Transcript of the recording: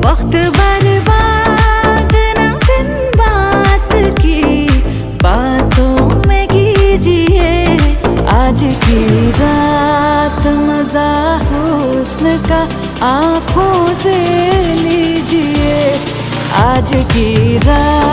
वक्त बर्बाद न बिन बात की बातों में कीजिए। आज की रात मजा हुस्न का आँखों से लीजिए। आज की रात।